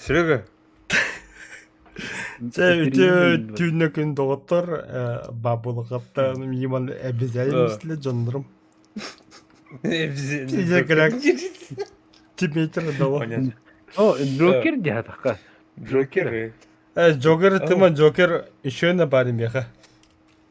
Серега. Чэ, үтүө түүннэ күн доҕоттор, бабылыгаттан миман обязательно дьоннорум. Тиметр дало. О, Джокер диэтахха. Джокер. Джокер тыма Джокер еще на паре меха.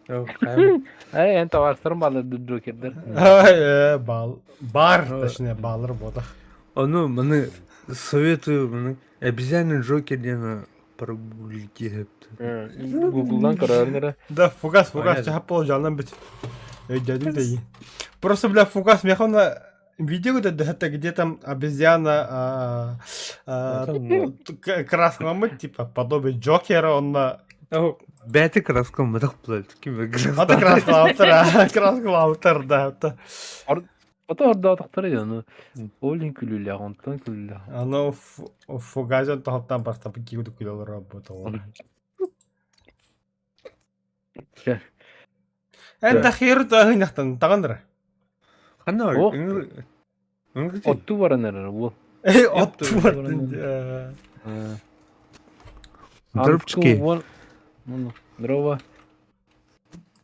Эй, эн табаарыстарым баалар Джокердер. Ай, бал бар, точнее, баллар бодах. Ону маны советую маны обязательно Джокер диэн прогуглите. Гуглдан көрөөрүн эрэ. Да, фугас, фугас, чахап жалан бит. Өйдөдүм да Просто, бля, фугас мехона видео это где там обезьяна краскаламмыт, типа, подобие Джокера, он на... Бэти краскаламмытах блядь. Ата краскаламтар, краскаламтар, да. Ото ордоотохторо ону ол иһин күлүүлээх, онтон күлүүлээх. Аны фугазен тоһоттан бастапы киһи күлэлэр работал. Эн тахир таһынахтан таҕаннара. Ханна Ох. Отту баран эрэр уол. Эй, отту бардын. Дропчики. Здорово.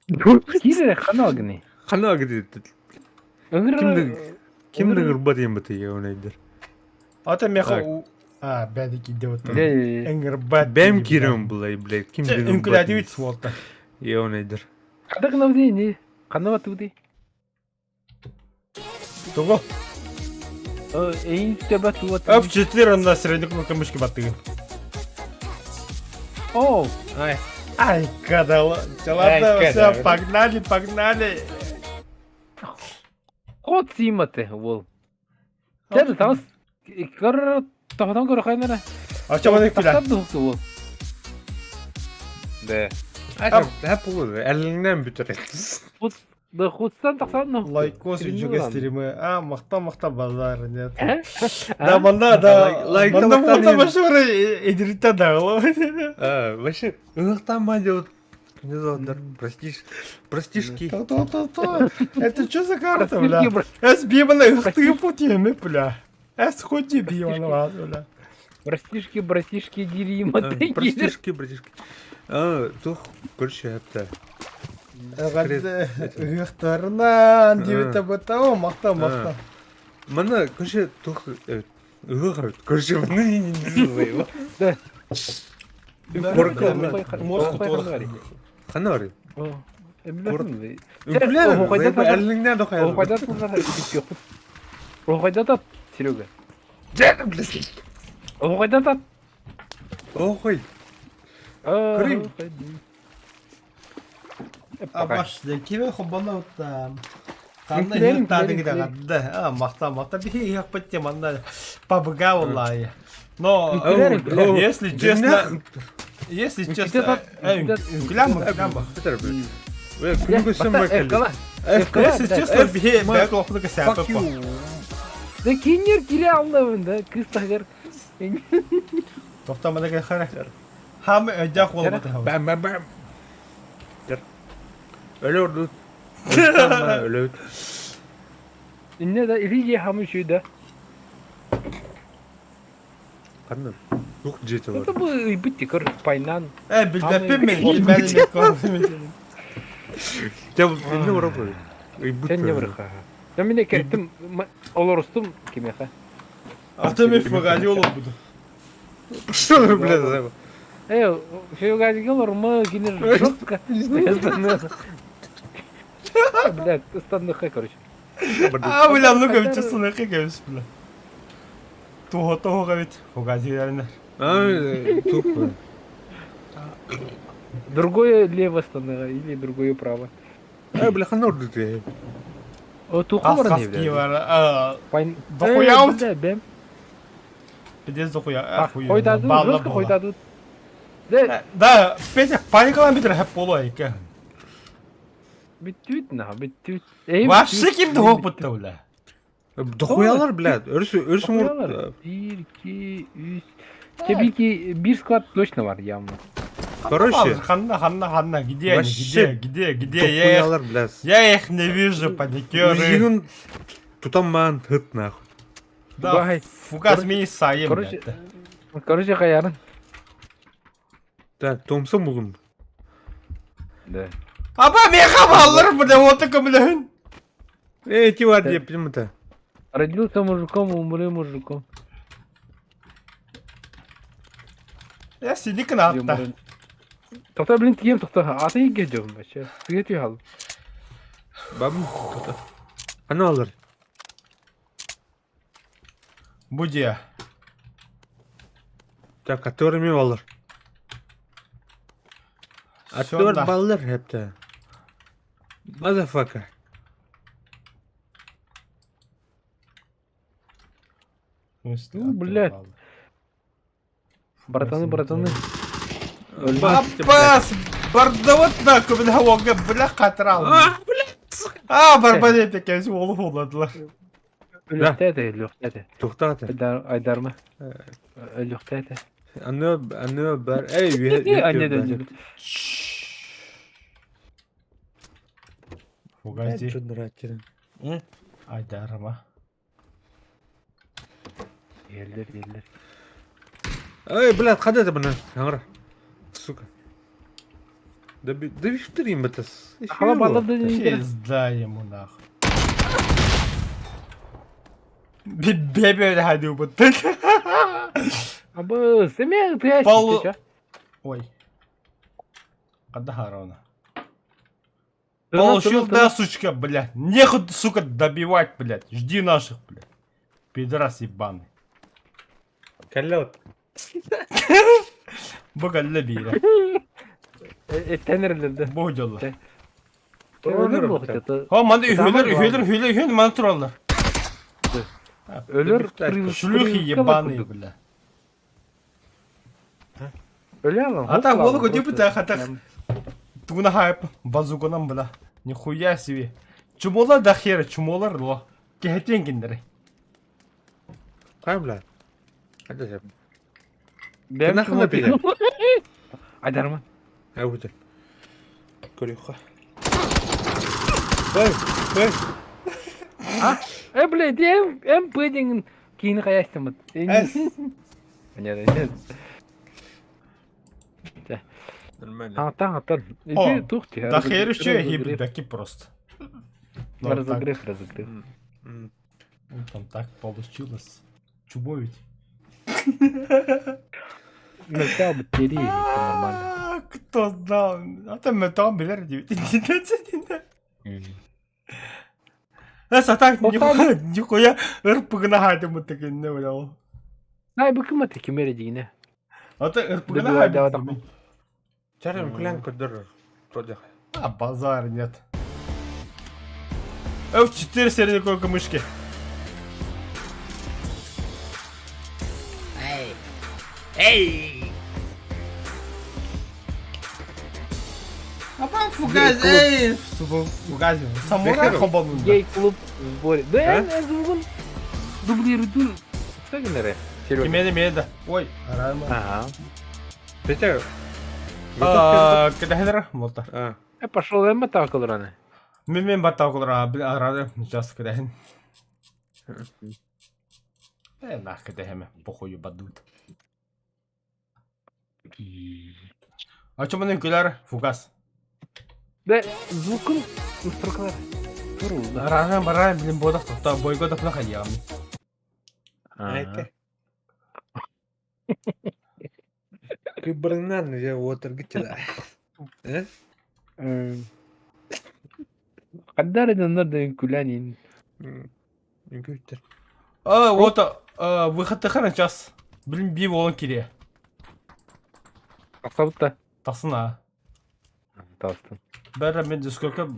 Киирэ хана агни. Хана агни. Ким дыгырба диэн бытыйа онайдыр. Ата меха А, бәдики деп Эңгірбат. Бэм кирем булай, блядь. Ким дыгырба. Үҥкүлээтибит суолта. Еонайдыр. Хада гынабыт не? Ханна баттыбыт? Тугу? Эйин төбө туга. F4 онна средний кнопка мышки баттыгын. О, Ай. Ай, когда Ладно, все, погнали, погнали. Хот симате, уол. Дьэ, таҕыс көр тоһотон көрөхөйнөрө. А что мы Тахсар дуһук уол. Да. Ай, пулу, әліңнен бүтір. Да худстан тахсан ну. Лайкос үчүгэй стримы. А, махта махта базар нет. А? Да, манда, да. Лайк Манда манда вообще эдрита да. А, вообще, ынықтан делать. Не знаю, простишь, простишки. То-то-то. Это что за карта, бля? Эс бибана, ты путеми, бля. Эс ходи бибана, бля. Братишки, братишки, дирима, Братишки, братишки. А, тух, короче, это. Ыхтарынан диэбитэ бытау махта махта. Мана, короче, тух ыхар, короче, маны не не Да. Ханна бар. Оҕойдатат, Серега. Оҕойдатат. Охой. Крым. Абаш, киме хоббана Ханна иһиттаады кидаҕадда. А, махта, махта биһи иһэхпит те манна пабга улаайы. Но, если честно, если честно, үҥкүлэм, үҥкүлэм. Если честно, биһи бэк олохпутуга сээппэ. Да кинер кире аллабын да, кыз тагыр. Тоқтамада кэхэрэ. Хам өйдөөх буолбут. Бам бам бам. Өлө ордут. Өлө. Инне да или хамы да. Ханна. Тух жете бар. Это бу ыйбыт тикер пайнан. Э, билбэппин мен, билбэппин. Те инне барап. Ыйбыт. Сен не барха. Я меня кертим олорустум кимеха. А то мен фугази олорбуду. Что, блядь, Э, фугази олорма кинер жестко. Блядь, станныха, короче. А, бля, ну ка честно, кебис, бля. Того того ведь фугази А, тупо. Другое лево станыга или другое право. А, бля, ханна ордут. О, туху бар не, бля. Пайн. Дохуя Пиздец дохуя. Хойдады, жестко хойдады. Да. Да, Петя, паникалан битер хэп болу айка. Бүттүт на, бүттүт. Вообще ким дохук бутта, бля. Дохуялар, блядь. Өрсү, өрсү Bir, iki, üç. Tabii ki bir squad точно var явно. Короче. Ханна, ханна, ханна, где они, где, где, где, я их, Дохуялар, блядь. я их не вижу, паникеры. Үзигин тутаман хыт нахуй. Да, фугас ми сайым, Короче, блядь. Короче, хайарын. Так, Томпсон булдум. Да. Аба меха баллар, бля, вот көмөлөһүн. Эй, ти бар деп это. Родился мужиком, умри мужиком. Я сиди кынатта. Тоқта, блин, тием, тоқта. Аты иге жогум вообще. Сыгы түй хал. Бабым, тоқта. Аны алыр. Бу дия. Так, который мен алыр. Актер баллар хепте. Motherfucker. Ну, блядь. Братаны, братаны. Аппас! Бардават на көбін хауанға бля қатырал. А, барбан екен, ол оладылар. Өлүөхтээте, өлүөхтээте. Тухтаата. Айдарма. Өлүөхтээте. Аны аны бар. Эй, Анне да. Фугази. Чуднуратин. Айдарма. Елдер, елдер. Эй, блядь, қада это бұны? Аңыр. Сука. Да да вифтерим это. Хала баллар да. Пизда ему нахуй. Бебе хadi убыттын. Абы, семе ты Пол- Ой. Қада харона. Получил, да, сучка, блядь. Нехуй, сука, добивать, блядь. Жди наших, блядь. Пидорас ебаный. Кәлләут. Бу кәллә бирә. Тенерлерде. Бу дьолла. Өлөр буохтата. Хо, манда үһүлөр, үһүлөр, үһүлөр, үһүлөр, манда тураллар. Өлөр. Шлюхи ебаные, бля. Өлө алам. А так, ол көтө бит хатах. Тугуна хайп, базуканан, бля. Нихуя себе. Чумолар да хера, чумолар ло. Кехетен киндер. Қай, блядь? Қайда сен? Бәм Нахуй напиле? Айдарма. Ай, өтір. Көрейік. Ой, ой. А? Э, блядь, эм МП деген кейін қаястымын. Эс. Нет, нет. Нормально. Аңтан, аңтан. О, Иди тух ти. Да хер еще ебаки просто. Ну, так, Разогрев, разогрев. М. ну, там так получилось. Чубо ведь. Начало батареи, это нормально. А, Кто знал? А там металл билер Эс, а так нихуя, нихуя РПГ хадым такин не бля. Най, быкым это кемере дигине. А ты РПГ Добивай, давай хадым. там. Чарым клян көдөр. Вроде. А базар нет. F4 серии мышки. Эй! Эй! А фугаз, эй, фугази. Самурай хобанун. Гей-клуб в сборе. Да, я звугун дублирую. Что генере? Серега. Кимеде меда. Ой, арама. Ага. Петя. А, кедехнер молта. А, Я пошел, я мотал колораны. Мен мен баттау кылра, арары сейчас кедехин. Э, нах кедехеме, похуй бадут. А чё менен күләр фугас. Да, звукун настройкалар. Туру, да. Арары барары блин бодах тохта бойго да плаха ям. Ага. Кыбырынан я отыр гитила. Э? Қадар нарды күләнин. Үңкүттер. А, вот выход тахара час. Блин, би болон кире. Ақсабытта. Тасына. Тастын. Бәрі мен дискока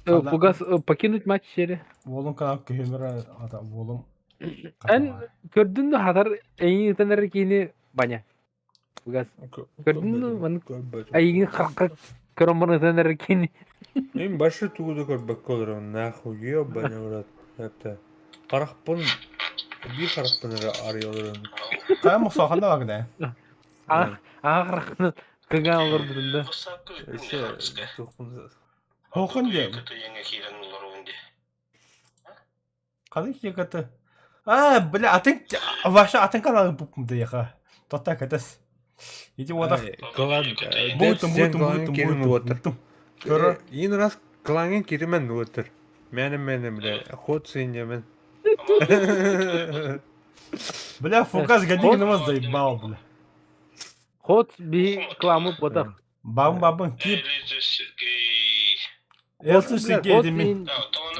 Фугас покинуть матч серия. Волон канал көмөр ата волом. Эн көрдүн да хатар эйин тенер кини баня. Фугас. Көрдүн да маны айын хакка көрөмөр тенер кини. Эм башы тугуду көрбөк колор нахуй ебаный в рот. Это карахпын бир карахпын арыяларын. Кая мусаханда багда. А ахрахны кыган олор бүтүндө. Еще тухпын. Хохын де. Каны кекаты. А, бля, атын ваша атын каналы бупмды яха. Тота кэтес. Ити уотах. Клан Буутум, буутум, буутум, буутум, буутум. Көрө. Ин раз кланген киримен уотыр. Мене мене бля, ход синемен. Бля, фукас гадик на вас заебал, бля. Ход би кламы потах. Бабын бабын кип. Элсы Сергей деми.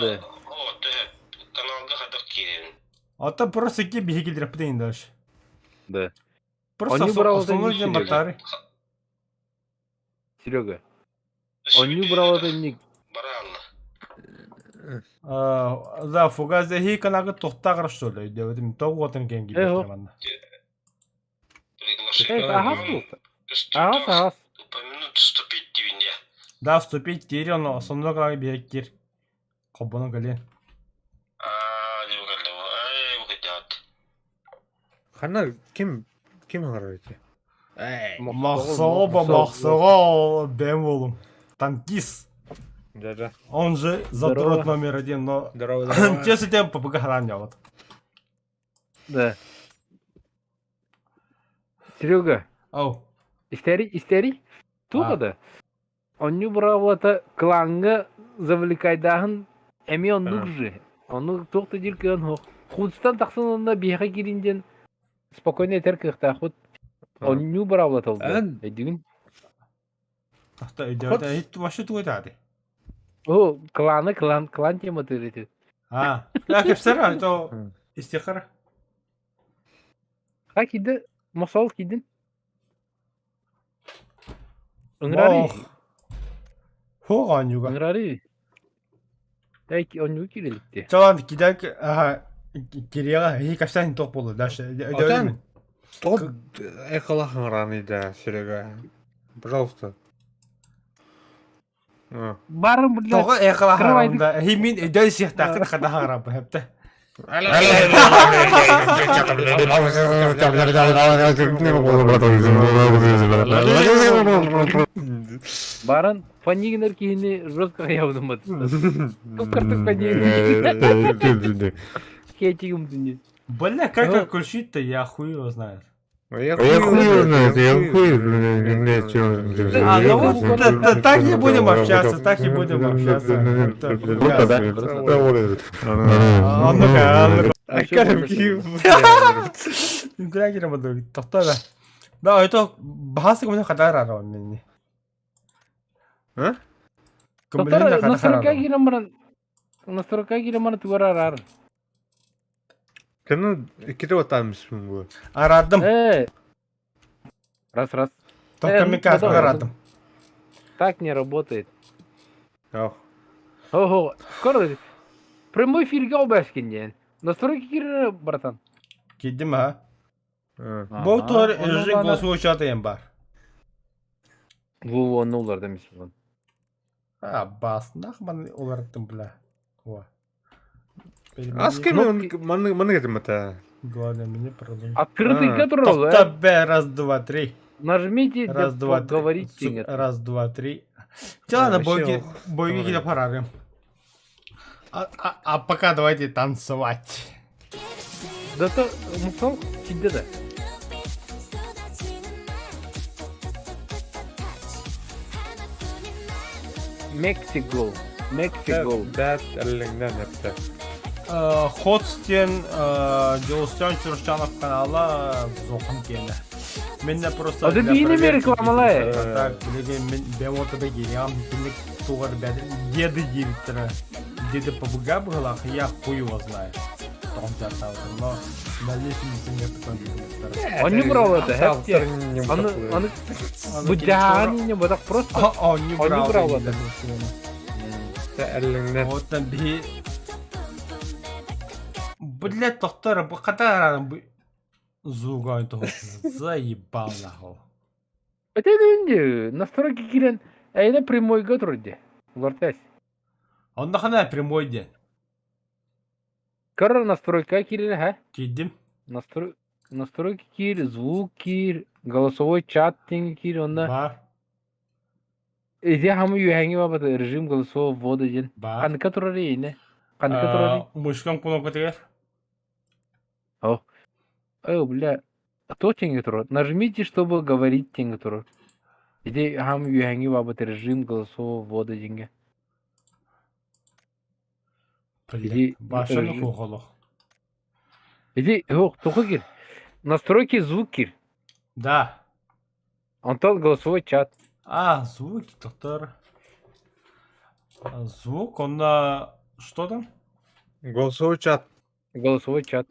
Да. Ата просто кип биһигилдер пытайын дальше. Да. Просто Они брал основной это день не батары. Серега. Он не брал это ник. Да, фугас хи канагы тохтагыр что ли? Дебетим тоготын кен Эхо. кибет манна. Ага, Ага, ага. Да, вступить тири, он основной канагы биһиккир. Кобонун кэлин. Хана ким ким харайты? Махсого ба махсого бэм болум. Танкист. Да-да. Он же Здорово. задрот номер один, но... Здорово, здорово. Честно тебе ППГ харам вот. Да. Серега, Ау. истери, истери. Туха да. Онню бравлата кланга завлекайдаһын эми оннук же. Ону туох да диир кыан суох. Худстан тахсан онно биһиэхэ киирин диэн спокойно этэр кыахтаахпыт. Онню бравлата ол Эн. Өйдүгүн? Тахта өйдөбөт. Вообще тугу этаады. О, кланы, клан, клан тематы эти. А, да, кепсер, то истихара. Ха киди, мосол кидин. Ыҥырары, Хо анюга. ыҥырары. Эй, онню кириликти. Чалан кидак, ага, кирига, хи капсан тоқ болду. Дальше. Отан. Тот эхолах раны да, Серега. Пожалуйста. А. Барым, блядь. Тоғы эхола Кровать. харамда. Хи мин өйдөй сияқтақын қада харам хепте. Баран, фанигнер киһини жестко явдым Тук-картык фанигнер. Хетигим дүние. Бля, как отключить-то, я хуй его знает. Я Я хуй его знает, я хуй, блядь, чё. А, ну вот, да, да, так не будем общаться, так не будем общаться. Это Да, А ну-ка, а ну-ка. А кем Үгрәгер буду, тоқта да. Да, это бахасы кімді қатар ара мен. А? Тоқтар, настройка кирен баран. Настройка кирен баран тугар арар. Кені кире отамысың бұл. Арадым. Э. Раз, раз. Тоқта мен қазір арадым. Так не работает. Ах. Ого, скоро прямой эфирге обәшкен ден. Настройка кирен, братан. Кидім ha. А. Бұл туар Ага, режим оны голосовой чаты ем бар. Во, оны олар демесін. А, бас, нахман олардың бля. О. Ас кем маны маны кетем ата. Главное, мне продумать. Открытый А. который, Тоқта бе, раз, два, три. Нажмите, Раз, два, три. говорить Сука, Раз, два, три. Че ладно, вообще, бойки, ох, бойки давай. киде парарым. А, а, а пока давайте танцевать. Да то, мусал, киде да. Мексиго. Мексиго. Бәт әллеңнән әпті. Хотстен Жолстен Чурчанов канала зоқым келі. Мен де просто... А ты для бейні проверки рекламалай. кидим. Так, білеген мен бе отыда келем, білек туғар бәдір, деді директора. Деді ПБГ бұғылақ, я хуй его знаю. Тоғым жартауды, но дальнейшем сенге потом директора. Он не брал это, хепте. Аны, аны, бу не вот так просто. А, Он не Он не брал. брал это. Әллеңнән. Вот там би... Блядь, тоқтар, бұл қатар бұл... Зуган Заебал нахуй. Это не настройки кирен, а это прямой год вроде. Лортась. Он нахана прямой день. Кор настройка кирен, ха? Кидим. Настрой... Настройки кир, звук кир, голосовой чат кир, онда. Бар. Иде хамы юхәңи бабат режим голосового ввода ден. Бар. Канка турары ине. Канка турары. Мышкам кнопка тегер. О, бля. То тенге турар. Нажмите, чтобы говорить тенге турар. Ити хам үөһэҥҥи баабыт режим голосового ввода диэҥҥэ. Блядь, Ити башаны режим. хуохолох. Ити ох, тоҕо кир. Настройки звук кир. Да. Онтон голосовой чат. А, звуки, доктор. Звук, он на... Что там? Голосовой чат. Голосовой чат.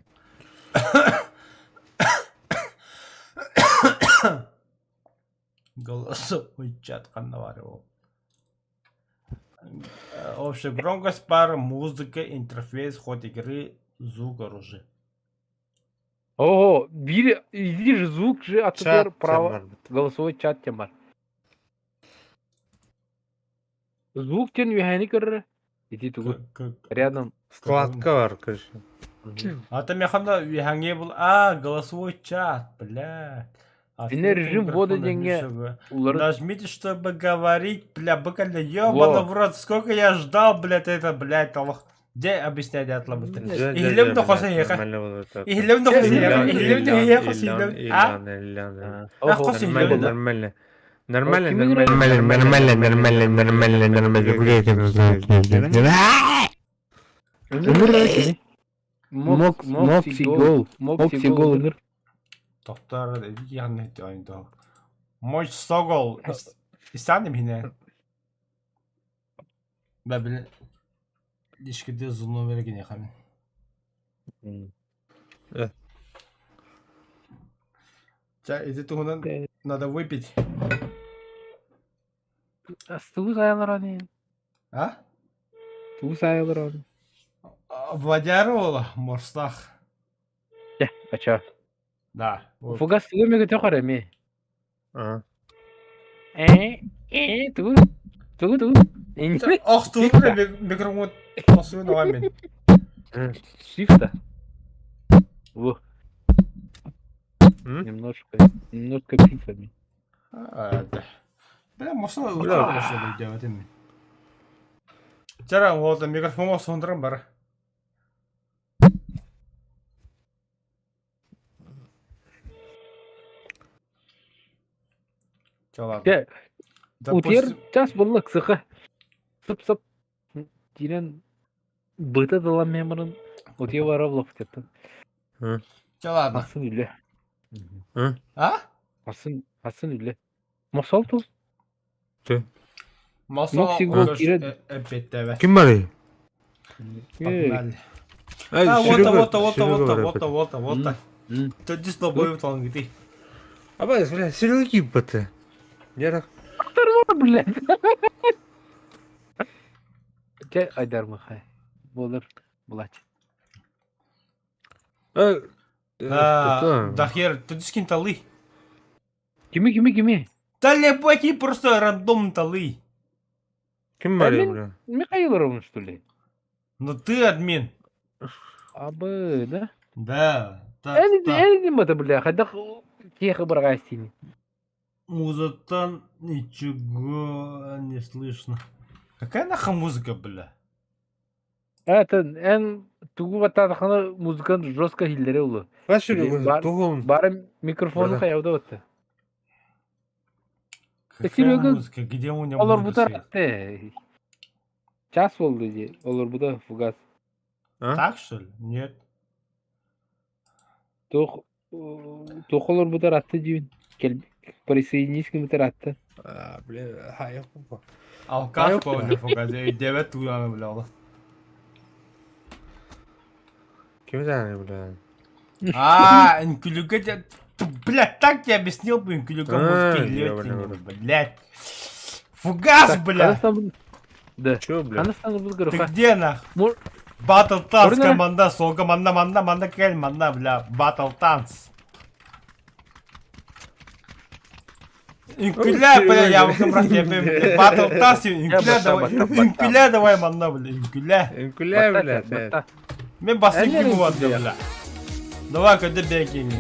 Голосовой чат ханна Общая громкость пара, музыка, интерфейс, ход игры, звук оружия. Ого, биир иди звук же Чат аттыгар право барбыт. голосовой чат диэн бар. Звук диэн үөһээни көрөр. Ити тугу рядом. Вкладка бар, короче. А там механа үһэҥҥэ был а голосовой чат, бля. Ини режим ввода диэҥҥэ улары Нажмите, чтобы говорить, бля, быкали, ёбана Во. в рот, сколько я ждал, блядь, это, блядь, аллах. Де объясняй, дятлабы. Дьэ, дьэ, Иһиллэм дьэ, да хос блядь, эһиэхэ. нормально буолуо этэ. Иһиллэм да хос эһиэхэ, Иллан, иһиллэм да Иллан, эһиэхэ хос Иллан, иһиллэм. А? Иллан, Иллан. А Ого. хос иһиллэм Нормально, да. нормально. Нормально, Кими нормально, Нормально, нормально, нормально, нормально, нормально. Ыҥыр Мок Мокси гол. Мокси гол ыҥыр. Доктор, янны ойдо. Мой согол. Истан мине. Бә бил Дишкиде зулну берген яхамин. Ча, иди туһунан надо выпить. Тугу сайалар аны? А? Тугу сайалар аны? Владяр ола, морстах. Дьэ, ача. Да. Фугас тугу эмиэ көтөх эми. А. Э, э, тугу тугу тугу. Ох, тугу микрофон посуну амин. Шифта. Во. М? Немножко, немножко пифами. А, да. Бля, мосла Бля. мосла делать ими. Вчера вот микрофон сондран бар. Чё, ладно. Дьэ, утуйар Допустим, час буолла ыксыха. Сып-сып киирэн быта тылан меморын утуйа бара булуохтуттан. Чё, ладно. Ахсын үлэ. А? Ахсын ахсын үлэ. Мосол тул. Мосла Моксигол киирэн эппиэттээбэт. Ким барый? Погнали. Ай, А, вот, Серега, вот, вот, Серега вот, бар вот, опять. вот, вот. М. Төрдүс долбоеб талангыты. Аба, бля, Серега кииппэтэ. Дьэ, Блядь. Чэ, айдармахай. Буолар булач. э, А, Да хер, төрдүс ким талы. Кими кими кими? Да лепаки просто рандом талы. Ким барый, Мин- бля? Михаил Роман, что ли? Но ты админ. Абы, да? Да. Так, Эн так. эн это, бля, хайдах тихо баргастини. Музытан ничего не слышно. Какая нахуй музыка, бля? Это эн тугу баттаатахына музыканы жестко иһиллэрэ улу. Ба, Серега, Бар- тугун. Бары микрофону Бара. хайауда отта. Какая Серега, музыка? Где у меня Олор музыка бутар стоит? атты. Час болду ди. Олор бута фугас. А? Так, что ли? Нет. Туох туох олор бутар атты диин. Кел присоединись бутар атты. А, бля, хай, опа. Алкаш Айок, помню, фугазе. Девять туяна, бля. ола. Ким знает, бля. А, инкулюга те- Бля, так тебе объяснил бы, инкулюга А, музыки лёть ёбаный в рот. блядь. Фугас, бля! Ханастан Да. Чё, бля? Ханастан бу Ты гырха. где нах? Мор Батл Танц Орна. команда, сол команда, манна, манна, кель, манна, бля, Батл Танц. Инкүлэ, бля, я вам брат, я бля, Батл Танц, инкүлэ давай, инкүлэ давай, манна, бля, инкүлэ. Инкүлэ, бля, бля. Мен басын Әллә киіп инкүлэ. бля. Давай, когда бегин.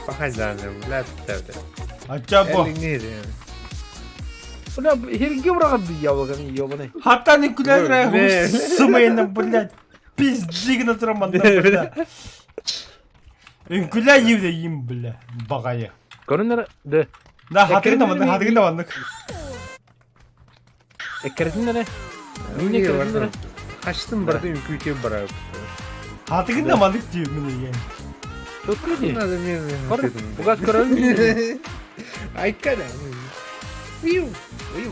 Пахайдан, бля, бля, бля. А чё бо? Эллиңнир. Бля, херге бұраған яблоканы ебаный. Хаттан инкүлэ Бля. сымайны, блядь. Пиздик на троманда, бля. Үҥкүлээ им бля, баҕайы. Көрүнэр да. Да, хатыгын да маннык, хатыгын да маннык. Эккэрэтин эрэ. Мин эккэрэтин эрэ. Хачтым барды үҥкүүтүө барап. Хатыгын да маннык диир мин ийэм. Tuttu di. Надо мне. Бугас көрөн. Айка да. Ую. Ую.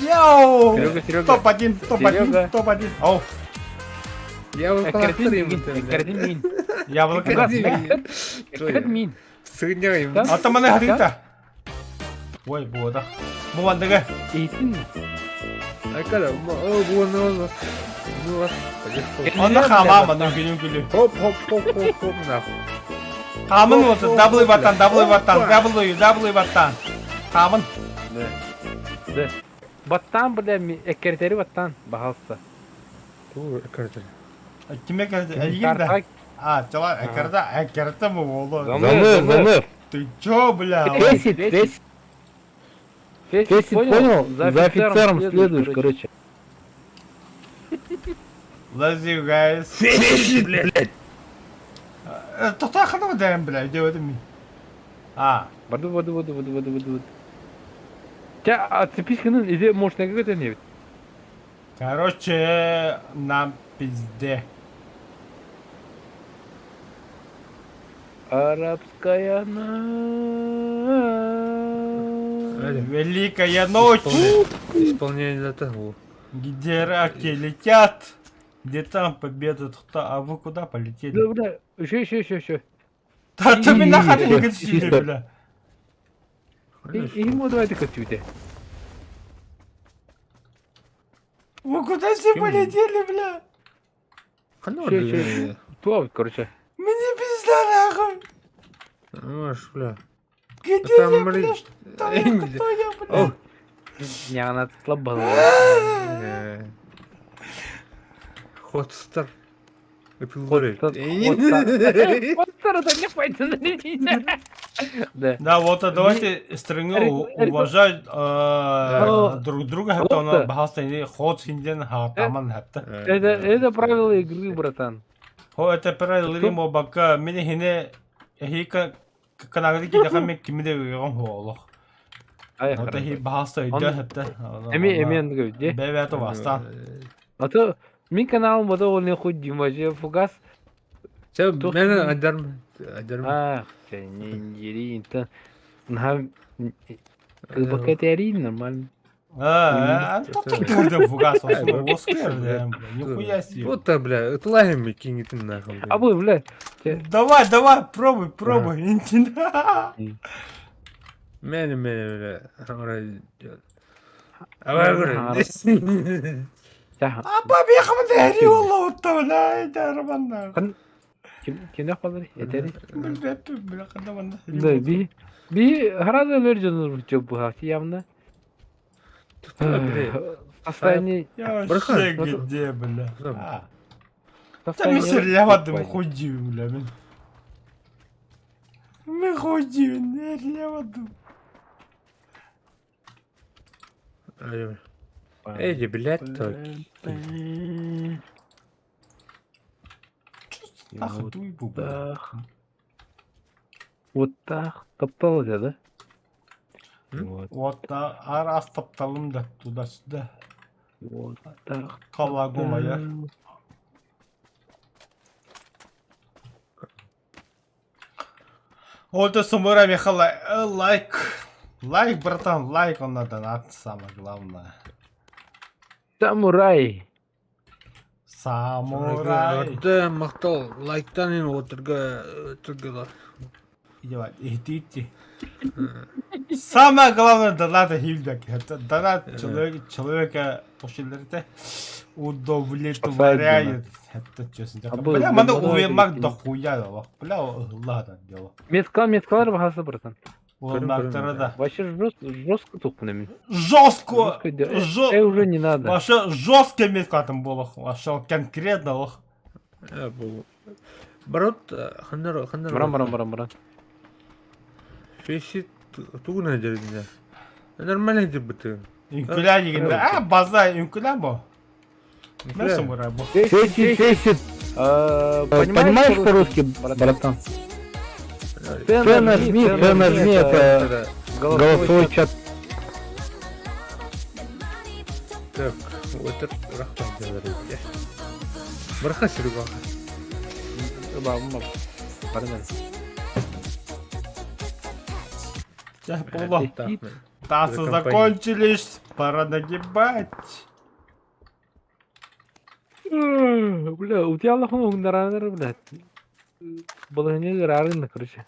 Йоу! Серега, Серега. Топ-1, топ-1, Серега. топ-1. Ау, Я Эккэрэтин мин. Эккэрэтин мин. яблоко. Бугас эккэрэтин мин. Сыгынньаҕайым. Ата маны хатыгыта. Ой, буода. Бу мандыгы. Иитин. Айка да. О, бу ну ну. Онно хаамаа манна күлүн күлү. Хоп хоп хоп хоп хоп нахуй. Хаамын болса, W баттан, W баттан, W, W баттан. Хаамын. Да. Баттан бля эккэрэтери баттан, баһалста. Ту эккэрэтер. Киме кэлdi? Эйигин да. А, чала, эккэрэтэ, эккэрэтэ бу буолу. Замыв, замыв. Ты чё, бля? Фесит, фесит. Фесит, понял? За офицером следуешь, короче. Love you guys. Фесит, блядь! Тота хана дэм, бля, делать ми. А, Воду, воду, воду, воду, воду, воду, воду. Тя, отцепись ханын, иди, может, на какой-то не. короче, нам пизде. Арабская ночь. Великая ночь, Исполнение того. где раки летят, где там победа, а вы куда полетели? Да, бля, еще, еще, еще, еще. Да ты меня Чисто, хотели, чисто. бля. И ему давай ты костюте. Вы куда все полетели, бля? Еще, еще. То, короче. Мне пизда нахуй. Маш, бля. Где Там, я, блин, бля, что я, кто я, бля? Не, она слабая. Хотстар. Хотстар. Хотстар, это не пойдет. Да. Да, вот а давайте страну уважать друг друга, хәтта аны баһаста инде ход синден хатаман хәтта. Это это правила игры, братан. Хо это правила игры мо бака мине хине хика канагы ки даха мен кимде уйган холох. Вот хи баһаста өйдө хәтта. Эми эми андыгы де. Бебе то баста. А то мин каналым бода ол не хуй Дима фугас. Чэ, мен адарм адарм. Ах, не не не На Бакатерин нормально. А, тут ты фугас, нихуя себе. Вот та, бля, это лагерь кинет нахуй. А вы, бля. Давай, давай, пробуй, пробуй. Мене, мене, бля. А бабе хамдери والله والله да роман. Ким ким yapmadı? Yeteri. Бля, когда Да, би би хараза лержен жок бу хати явно. Состояние Я вообще где, бля. Да ми серлявадым худи, бля. Ми худи, не лявадым. Эди, блядь, то. Ах, туй бу, бля. Вот так топтал да? Вот. Вот так, а раз топталым да туда-сюда. Вот так. Калагу моя. Вот это самурай Михаил, лайк. Лайк, братан, лайк, он на донат, самое главное. Самурай. Самурай. Да, мактал, лайктан ин отырга, отырга. Идите. Самое главное донат хилдек. Это донат человек, человека тошилерте удовлетворяет. Это честно. Бля, манда уемак дохуя да. Бля, ладно дело. Меткал, меткалар бахасы, братан. Да. Вообще жестко, жестко тухнами. Жестко! Жестко! уже не надо. Вообще жестко метка там было. Вообще конкретно. Ох. Барот, ханнар, ханнар. Баран, баран, баран, баран. Фесит тугуна дердине. Нормально дебыты. Үҥкүлээ дигин. А, база үҥкүлээ бу. Мен самурай бу. Фесит, фесит. Понимаешь по-русски, братан? Т нажми, Т нажми, это голосовой чат. Так, вот это Барха Серега. Чэ, буолла. Тасы закончились, пора нагибать. Бля, утуйаллах уһуннараанар, блядь. Балаһыанньа ыараарын короче.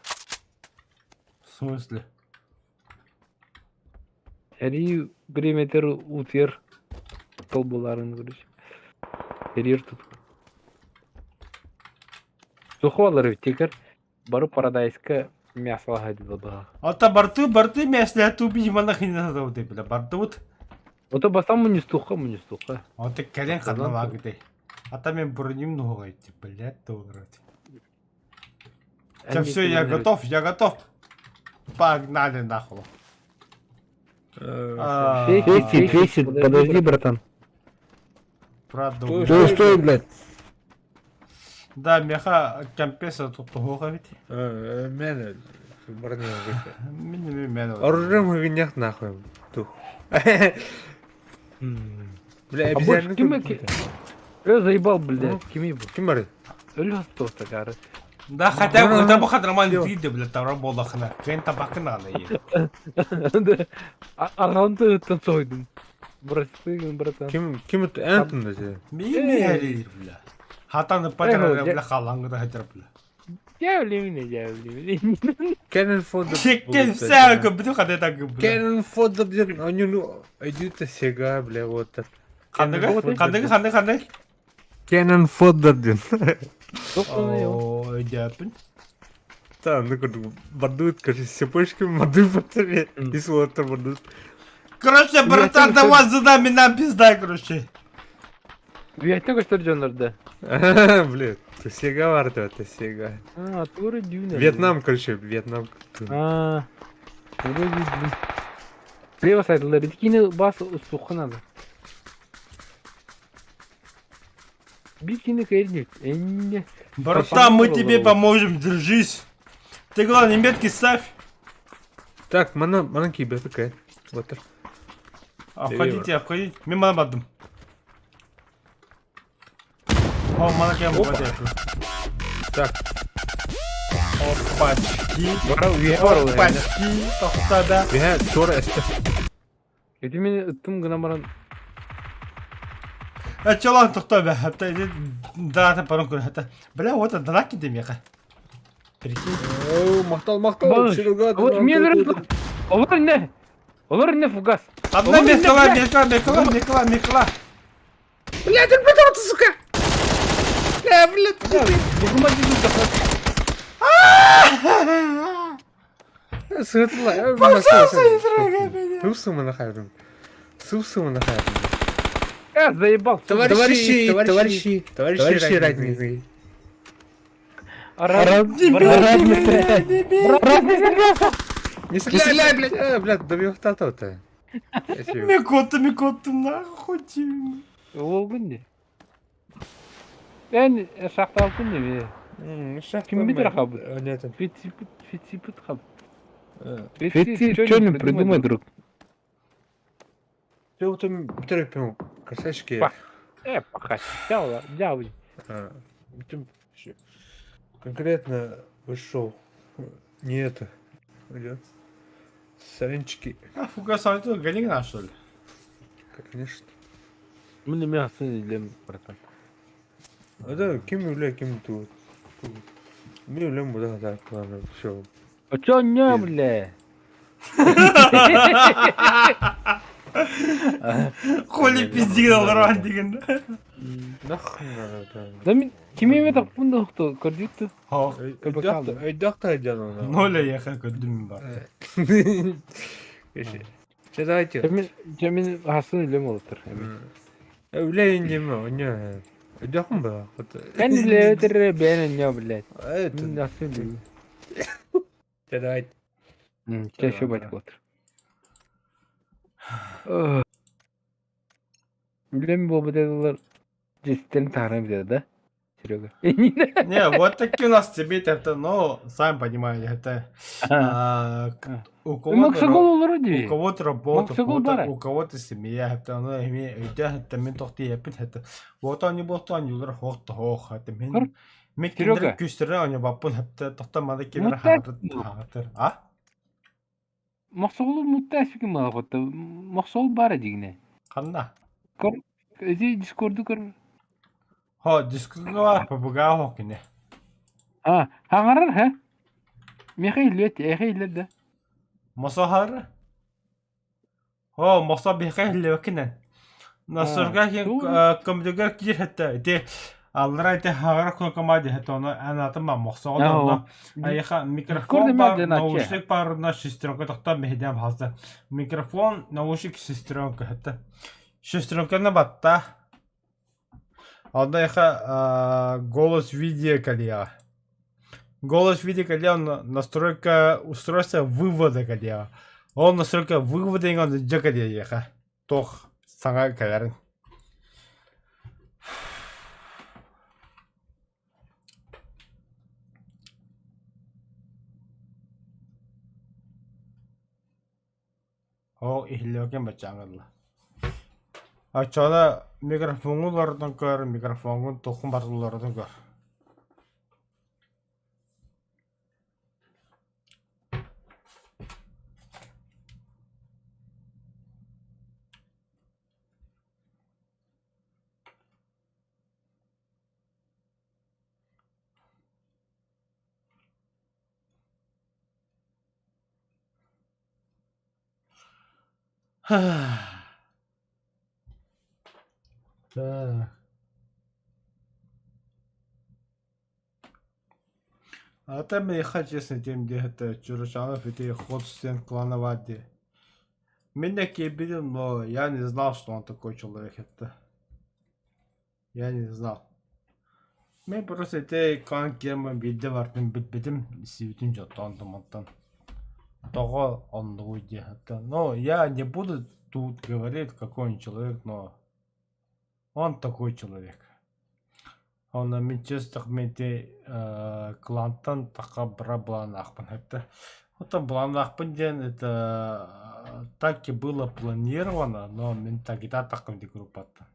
В смысле? Эрии бириэмэтэр утуйар толбуларын, короче. Эрийэр тут. Сухуалар тикер бары парадайска мясолаһа дылы Ата барты барты мясля тупи манахина зовут бля барты вот. Ото бастан мунньустуохха мунньустуохха. Ото кэлэн ханна лагытай. Ата мен броним нугайти, блядь, долларать. Все, все, я готов, я готов. Погнали нахуй. Фесит, фесит, подожди, братан. Правда. Стой, стой, блядь. Да, меха компрессор тут туһуга ведь. Мен Мин мен. Оружием гынях нахуй. Тух. Бля, обезьяны. Ким Э, заебал, блядь, кими бу? Ким бар? Өлө хастос такары. Да, хотя бы хотя бы нормально ты, блядь, там работала. Кен табакын аны. Арганты танцуйдум. Просты, братан. Ким ким это Антон да? Мин мин бля. Хатаны патара бля халаңгы хатар бля. Дьявли дьявли. Кэнон фодер. Чеккен всяко, бля, хада так бля. Кэнон фодер диэн онюну өйдүүтэ сега бля вот. Ханныгы ханныгы ханныгы ханныгы. Кэнон фодер диэн. О, өйдөөпүн. Та, ну курдук бардуут, короче, сепочки мады потом и слота бардуут. Короче, братан, давай за нами нам пизда, короче. Үйәттен көстөр дьоннорда. Блин, ты сега варта, это сега. А, туры дюна. Вьетнам, короче, Вьетнам. А, туры дюна. Слева сайтлар, итикини бас устуққа надо. Бикини кэрдик, энне. Братан, мы тебе поможем, держись. Ты главное, метки ставь. Так, мана, мана кибер такая. Вот. Обходите, обходите. Мимо бадым. О, мана кем Так. Опачки. Опачки. Тоқтада. Бия, тура эсте. Эти мен ыттым гына баран. А чолан тоқта бә. Хәтта дата парон күр хәтта. Бля, вот драки демеха. Прикинь. О, мактал, мактал. Серега. Вот мен Олар не? Олар не фугас? Одна мекла, мекла, мекла, мекла, мекла. Блядь, он потом, сука. Бля, блядь. Сытла. Пожалуйста, не трогай меня. Сусу нахайрум. Сусу нахайрум. Я заебал. Товарищи, товарищи, товарищи родные. Брат, Не стреляй, блядь! А, блядь, добил то-то. Мекота, мекота, нахуй тебе. Ол күнде. Мен шахтал күнде ме. Ким битер хабы? Нет. Фитсипут хаб. Фитси, что-нибудь придумай, друг. Ты вот там терпим, красавчики. Э, пока. Дява, дява. Конкретно вышел. Не это. Идет. Саренчики. А, фугас, а это гони что ли? Конечно. Мне мясо не для братан. А да, кем явля, кем тут. Мне являем, да, да, ладно, все. А чё не, бля? Хули пиздил, ран деген. Нахуй надо. Да мен ким эме таппын да хто көрдүктү. Өйдөхтө өйдөхтө Ноля яха көрдүм бар. Че давайте. Мен мен хасын илем олтур. Үле индеме, оня. Өйдөхүм ба. Мен биле өтөр бен не блядь. Это. Мен хасын билем. Че давайте. Че еще бать болтур. Билем бу дедилер. Жестерин таарам деди да. Серега. Не, вот такие у нас тебе это, ну, сами понимаете, это а, у кого-то у кого-то работа, у кого-то семья, это, ну, это мен тохты епит, это, вот они вот они улар хох хох, это мен мен киндер күстөрө они баппын, это тохта мада кемер хагатыр, а? Мохсоҕолу муттаасык маахотто мохсоҕол баара дьиҥинэ. Ханна? Көр, ити дискорду көр. Хо, дискордуга ПБГ хо кини. А, хаҥарар һэ? Миэхэ иһиллибэт, эйиэхэ иһиллэр да? Мосохар? О, мосо биһиэхэ иһиллибэккинэн. Насырга кин көмдүгэр киир хэтэ ити аллара ити хаҕара кнопкама диһэт ону анатыма мохсоҕо онно айыха микрофон бар наушник бар на шестеренка тохтоо миһидям хаалта микрофон наушник шестеренка хэтэ шестеренканы батта онно айыха голос видео кэлиэҕэ голос видео кэлиэ онно настройка устройство вывода кэлиэҕэ ол настройка вывода иҥэн дьэ кэлиэхэ туох саҥа кэлэрин. Ол иһиллибэккин баччааҥҥа Оччоҕуна микрофоҥҥун уларытан көр, микрофоҥҥун туоххун барытын уларытан көр. Так. А там миэхэ честно тем диэхтэ Чурачанов ити Ходстен клановать дии. Мин да киирбитим, но я не знал, что он такой человек это. Я не знал. Мен просто ити клан киэммин биирдэ бардым билбитим, истибитим дьоттоон онтон. Тоҕо оннугуй диэхтэ. Но я не буду тут говорить, какой он человек, но он такой человек. Онно мин честно мин ити клантан таха бара былааннаахпын это. Оттон былааннаахпын диэн это так и было планировано, но мин тогда таххым ди группаттан.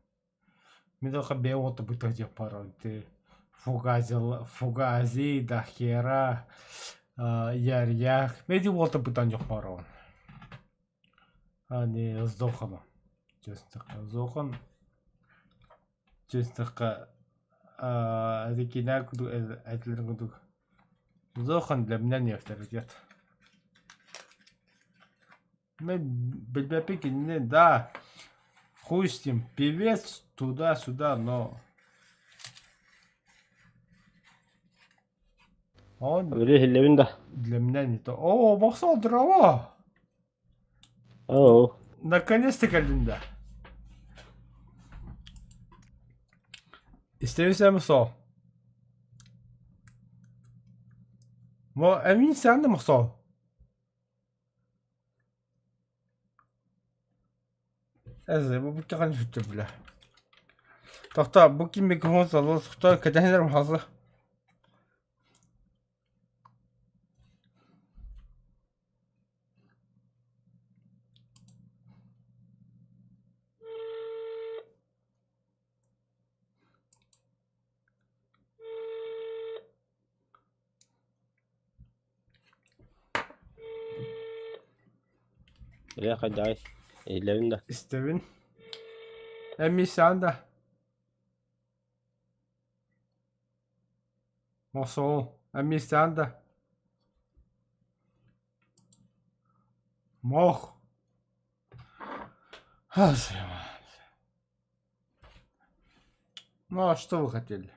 Мин только бэйэ уота бытык диэх баар ити фугазил фугази дахера ярьях мен ити уота бытан дьох баар А не Зохану. Честно, Зохан честно Рикина курдук этилэрин курдук Зохан для меня не авторитет. Мен билбэппин кинини да хуй с ним певец туда-сюда но он Били иһиллэбин да. для меня не то. О, Мохсол, здорово! Оо. Наконец-то кэллин да. Истэбин Мохсол. Мо эмин сән Мохсол. Эзэ бу бүтэҕин сүттүбүлэ. Тохтоо, бу ким микрофон салла сухта кэтэһинэр хаса. Били хайдаҕый? Иһиллэбин да. Истэбин. Эмиэ саан да. Мосол. Эмиэ саан да. Мох. Ну а что вы хотели?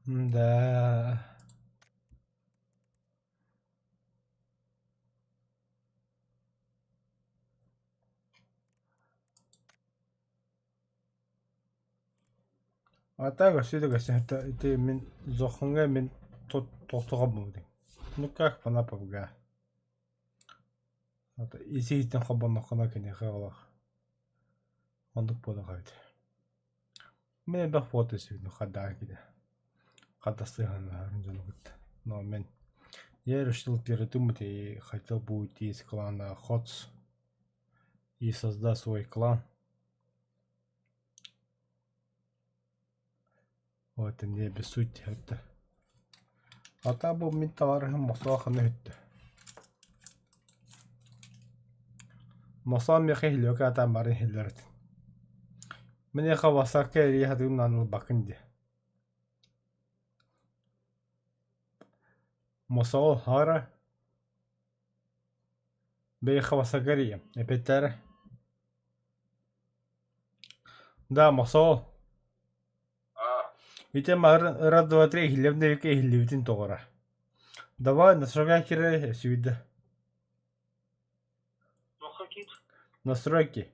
Да. А так өссө да ити мин зоххуҥҥа мин тохтоҕо Ну как фана пабга. Ис-иһиттэн холбонноххуна киниэхэ олох оннук буолуох эбит. Мин элбэх фото сүүнү хардаа киирэ. Хардастыһан дьону кытта. Но мен я решил передумать и хотел бы уйти из клана Ходс и создать свой клан. Вот и мне без сути это. А там был мин товарыһым Мосооханы үттэ. Мосоон миэхэ иһиллибэккэ атаан бары иһиллэр этин. Миниэхэ вассакка эрийэ сатыырым наан ылбаккын диэ. Мосоол хара Бэйэхэ вассакка эрийэм, эппиэттээрэ. Да, Мосоол. Ити марын раз два три иһиллэбин диэбиккэ иһиллибитин тоҕура. Давай настройка сүүйдэ. Настройки.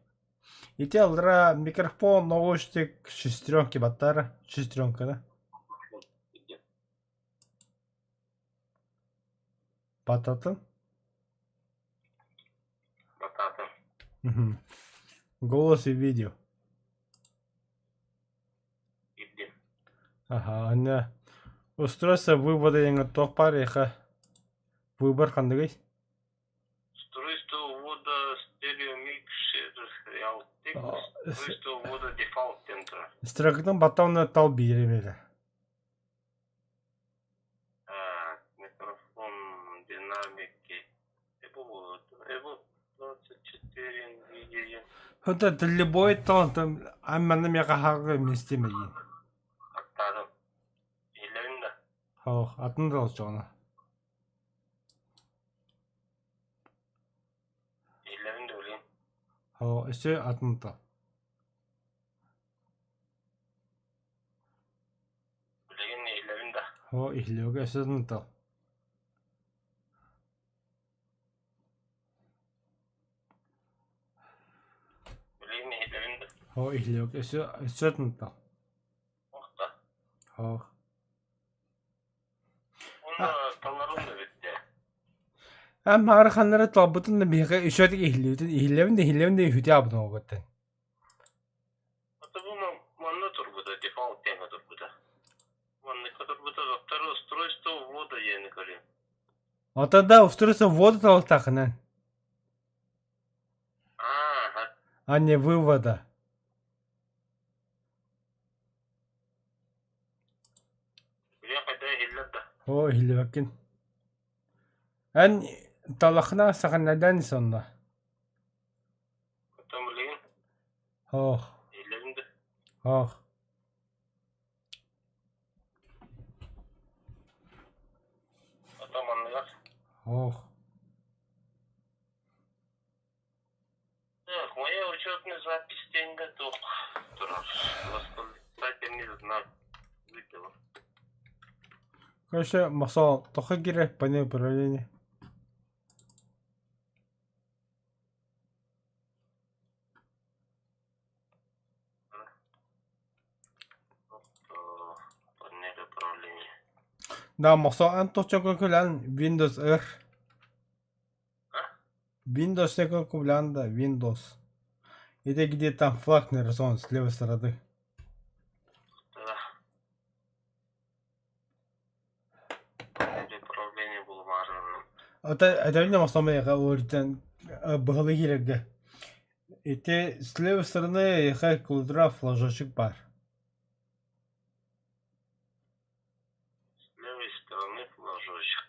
Ити аллара микрофон, наушник, шестеренки баттара, шестеренка да? Бататын? Бататын. Угу. Голос и видео. Аха, аны устройство вывода диэҥҥэ туох баар эйиэхэ выбор ханныгый? Устройство ввода стереомикшер Realtek, устройство ввода дефолт диэн турар. Строкатын баттаҕына тал биир эбэтэ. Микрофон динамики. Apple 24 NVIDIA. Это любой тон там манна миэхэ хаҕы местемейин. Аттаатым. Иһиллэбин да? Ох, атын да олчоҕуна. Иһиллэбин да билигин. О, өссө атын то. Билигин иһиллэбин да? О, иһиллэбгэ өссө атын то. Билигин иһиллэбин да? О, иһиллэбгэ өссө өссө атын то. Охта. Ох. Уонна таларым да бүттэ. Эн ханнары талбытын да биһиэхэ үчүгэй иһиллибитин иһиллэбин да иһиллэбин да үһүтэ аабытын оҕуттан. Ата бу манна турбута, дефолт диэҥҥэ турбута. Манныкка турбута доктор устройство ввода диэни көрүм. Ата да устройство ввода талахтаахынан. Аа, А не вывода. Билиэн хайда иһиллэр да? Оо, иһиллибэккин. Эн талахна саханадан сонно. Оттон билигин Ох, иһиллэбин да? ох. Оттон манныгар Ох. Так, моя учетная запись деньга туох турар. Восклицательный знак выпила. Короче, Масал, тоха кире панель управления. Панель управления. Да, Масал, эн тохчокон күлэн Windows R. Windows кублянда Windows. Это где там флаг нарисован с левой стороны. Да. Панель управления булмаарынан. Это это не основная говорит, быһылы киирэргэ. Ити с левой стороны эйиэхэ кулдура флажочек баар. С левой стороны флажочек.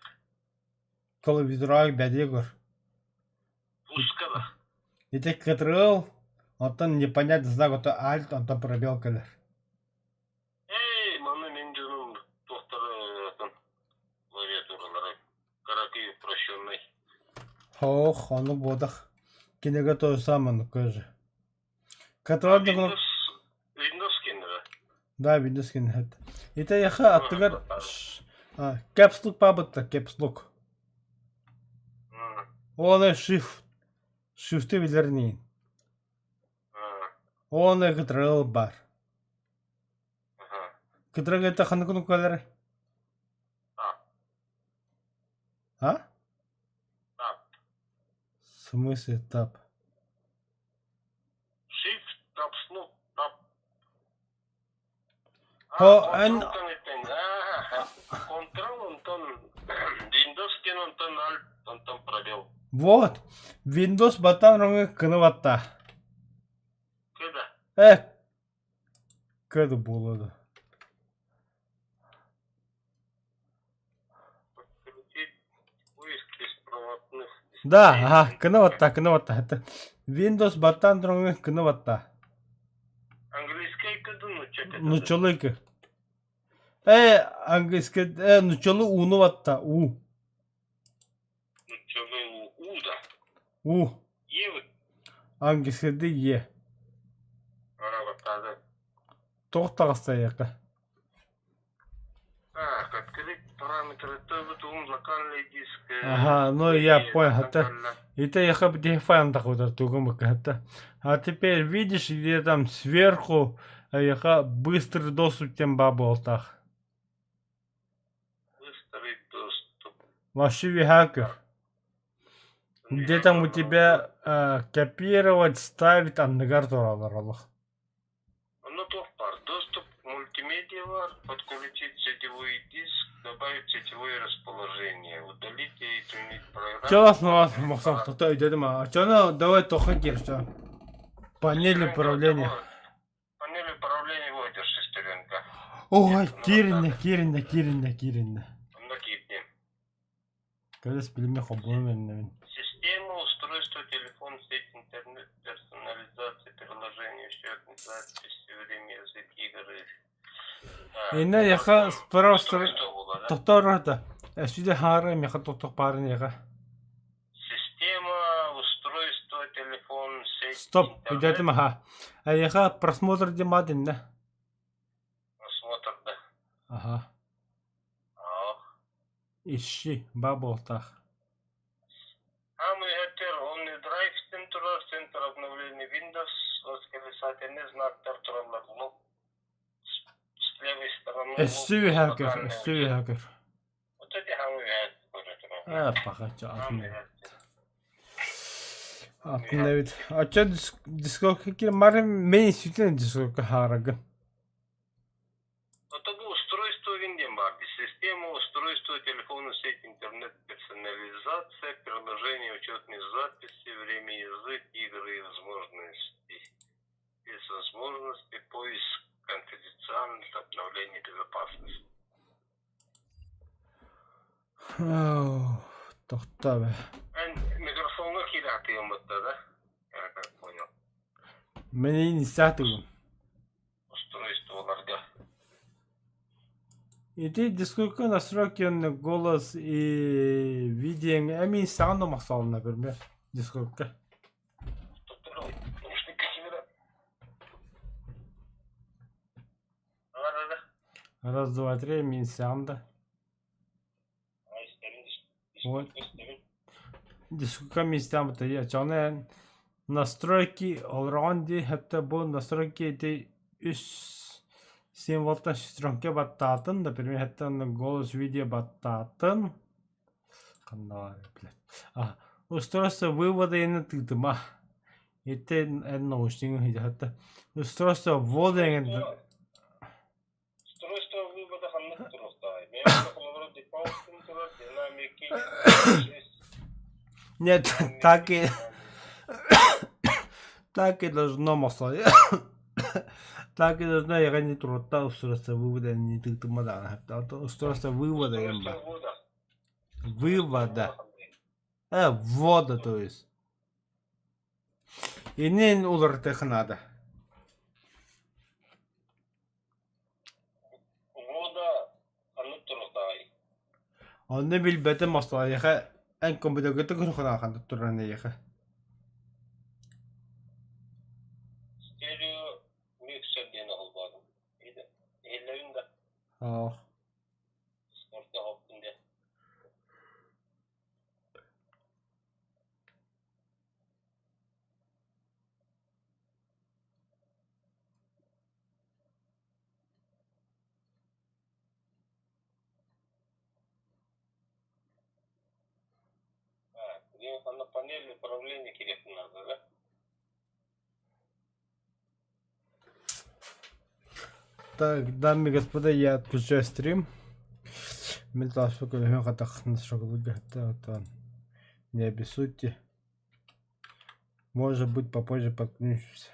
Клавиатураҕа бэлиэ көр. Пуска да. Ити кытрыыл, оттон непонятный знак ото альт, онтон пробел кэлэр. Эй, манна мин дьонум туохтара клавиатуралара кыракый упрощенный. Ох, оннук буолбатах. Кинигэ то же самое, оннук же. Каталог Windows, Windows кэннэ Да, Windows кэннэ. Ити эйиэхэ аттыгар caps lock баабытта, caps lock. Ол shift. Shift'и билэр ниин. Оны кытырыл бар. Кытырык это ханнык кнопкалары? А? В смысле тап? Shift, caps lock, tab. Ho, эн Control онтон Windows диэн онтон Alt онтон пробел. Вот. Windows баттаан роҥы кыны батта. Кыда. Э, кыды буолуо. Подключить поиск беспроводных Да, дисплеев. ага, кыны батта, кыны батта. Это Windows баттаан роҥы кыны батта. Английскай кыды нучча кыды. Нуччалыы кы. Э, английский, э, нуччалыы ууну батта, уу. Нуччалыы у, у да. У. Е Английскайда е. Ара баттады. Тоҕо таҕыста эйиэхэ? Так, открыть параметры ТВ, локальный диск. Ага, ну я понял. Это, это я где файл такой это. А теперь видишь, где там сверху я быстрый доступ тем баболтах. Быстрый доступ. Вообще хакер. Где там у тебя копировать, ставить, анныгар туралар. Ну, туох баар. Доступ к мультимедиа баар, подключить сетевой диск, добавить сетевое расположение, удалить и изменить программу. Чё, ну, Максим, кто идет, а чё, ну, давай только кирча. Панель управления. Панель управления вводишь шестеренка. Ой, киириннэ, киириннэ, киириннэ, киириннэ. Онно киирдим. Кэлэс билимэ хоббуну мэннэбин. Система, устройство, телефон, сеть, интернет, персонализация, приложение, счет, записи, время, язык, игры. Так, Инна яха справа устройство было, да? Тохтор это. Сюда хара меха тохтох парын яха. Система, устройство, телефон, сеть, Стоп, интернет. өйдөөтүм аха. Эйиэхэ просмотр диэн иннэ. Просмотр, да. Аха. Ах. Ищи, баболтах. Самый этер, OmniDrive центр, центр обновления Windows, восклицательный знак, тураллар, лог с левой стороны. Өссө үөһэ көр, өссө үөһэ көр. Вот эти хамы А, пахача атын Атын эбит. Очо дискока кир мары мен сүтен дискока харагын. Это было устройство Виндем Барби. Система, устройство, телефона, сеть, интернет, персонализация, приложение, учетные записи, время, язык, игры и возможности. Без возможности, поиск, конфиденциальность, обновление безопасности. Тохтоо бэ. Микрофоҥҥа киирээхтиэн да? Я как понял. Мин истээтигим. Устройстволарга. Ити дискука настройки голос и видео эми саҕан махсалына например дискука. Раз, два, три, мин саҕанда. Вот. Дискука мин истээн я чоне настройки олорон ди хатта бу настройки ити үс символтан шестеренка баттаатын, например, хатта голос видео баттаатын. Ханна блядь. А, устройство вывода энэ тыытыма. Ити эн наушник хатта. Устройство ввода энэ Устройство вывода ханнык туруохтааҕый? Дефолт турар, динамики, Нет, так и должно мосой. Так и должно я не трудно устройство вывода не тыытыма да. Устройство вывода эмба. Вывода. Ввода, то есть. Инен уларытых надо. Ввода ханнык туруохтааҕый? Онно билбэтим мостой эн компьютерга көрөхөн ахан туран эйиэхэ. Стерео миксер диэн оһолбоотум. Иһиллэбин да. Аны панель управления кириэххин наада да? Так, дамы и господа, я отключаю стрим. Мен Не обессудьте. Может быть, попозже подключусь.